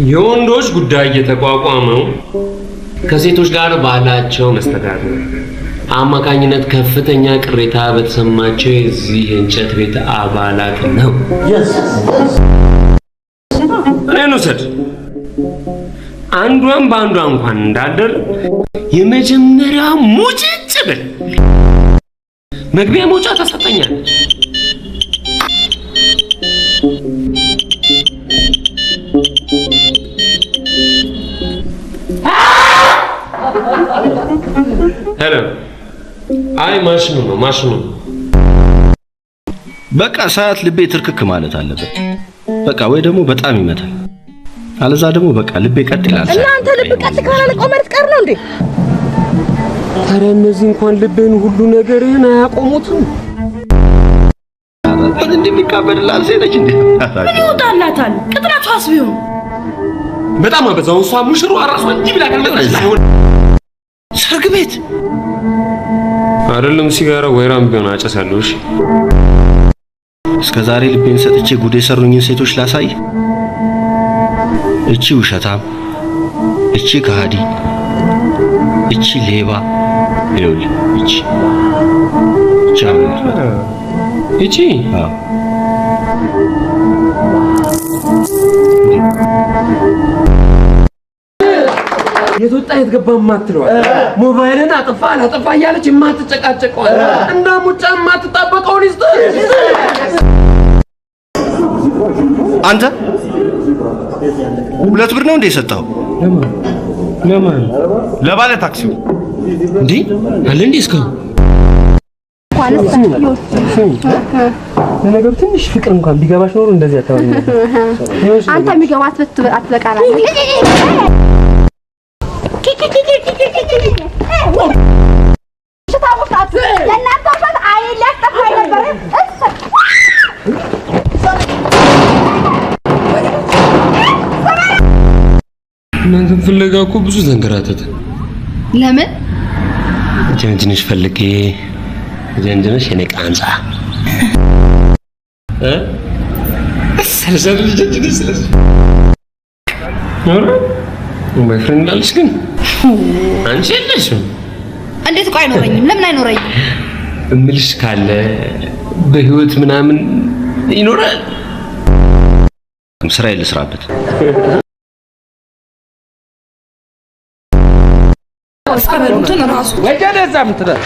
የወንዶች ጉዳይ የተቋቋመው ከሴቶች ጋር ባላቸው መስተጋብር አማካኝነት ከፍተኛ ቅሬታ በተሰማቸው የዚህ የእንጨት ቤት አባላት ነው። እኔን ውሰድ። አንዷን በአንዷ እንኳን እንዳልደር የመጀመሪያ ሙጭጭ ብል መግቢያ መውጫ ታሳጣኛለች። Hello። አይ፣ ማሽኑ ነው፣ ማሽኑ ነው። በቃ ሰዓት ልቤ ትርክክ ማለት አለበት። በቃ ወይ ደግሞ በጣም ይመታል፣ አለዛ ደግሞ በቃ ልቤ ቀጥ ይላል። እናንተ ልብ ቀጥ ካላለ ቆመህ ልትቀር ነው እንዴ? ታዲያ እነዚህ እንኳን ልብህን ሁሉ ነገርህን አያቆሙትም። እንደሚካበድላት ሴት እንዴ? ምን ይወጣላታል? ቅጥነቷስ ቢሆን በጣም አበዛው። እሷ ሙሽሯ ራሷ እንጂ ብላ ካልመጣች አይሆን። ሰርግ ቤት አይደለም፣ ሲጋራ ወይራም ቢሆን አጨሳለሁ። እሺ። እስከ ዛሬ ልቤን ሰጥቼ ጉድ የሰሩኝን ሴቶች ላሳይ። እቺ ውሸታም፣ እቺ ከሃዲ፣ እቺ ሌባ፣ ይኸውልህ እቺ አሁን እቺ። አዎ። የት ወጣ የት ገባ የማትለዋል፣ ሞባይልን አጠፋ አላጠፋ እያለች የማትጨቃጨቀዋል፣ እንደ ሙጫ የማትጣበቀውን ይስጥ። አንተ 2 ብር ነው እንዴ የሰጠኸው? ለማን? ለባለ ታክሲው። እንዴ፣ አለ እንዴ እስካሁን? ለነገሩ ትንሽ ፍቅር እንኳን ቢገባሽ ኖሮ እንደዚህ አታወሪም ነበር። አንተ የሚገባት አትበቃናለህ። የእናንተ ውሸት አይን ሊያስጠፋኝ ነበረ። እናንተን ፍለጋ እኮ ብዙ ተንከራተተ። ለምን? ጀንጅንሽ ፈልጌ፣ ጀንጅንሽ የኔ ቃንጻ እ ሰለሰለ ጀንጅንሽ ስለሽ ኧረ boyfriend አለሽ ግን አንቺ የለሽም። እንዴት እኮ አይኖረኝም? ለምን አይኖረኝም? እምልሽ ካለ በህይወት ምናምን ይኖራል። ስራ ልስራበት። ጸበሉትን ራሱ ወደ እዛ ምትለው።